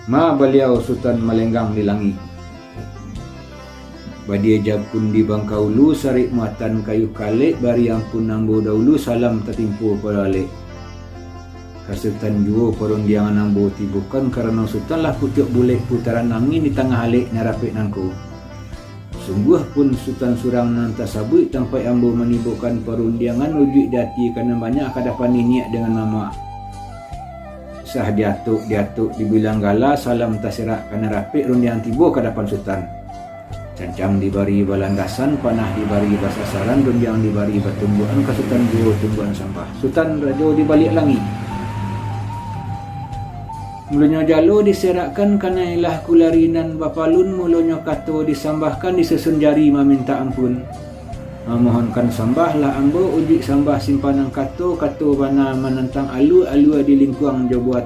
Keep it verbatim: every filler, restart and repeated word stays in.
Ma baliau Sutan malenggang di langik. Badia japun di bangka ulu, sarik muatan kayu kalek, bari ampun ambo dahulu, salam tatimpo pado alek. Ka Sutan juo parundiangan ambo tibokan, karano Sutan lah pucuak bulek putaran angin di tangah alek nan rapek nangko. Sungguah pun Sutan surang nan tasabuik tampaik ambo manibokan parundiangan, ujuik di ati ka nan banyak ka dapan niniak dengan mamak. Sah diatok-diatok dibilang gala, salam taserak ka nan rapek, rundiangan tibo ka dapan Sutan. Cancang dibari balandasan, panah dibari basasaran, rundiang dibari batumbuakan, ka Sutan juo tumbuakan sambah. Sutan rajo di baliak langik. Mulonyo jalo diserakkan, kanai lah kulari nan bapalun, mulonyo kato disambahkan, disusun jari mamintak ampun. Mamohonkan sambah lah ambo, ujuik sambah simpanan kato, kato bana manantang alua, alua di lingkuang jo buatan.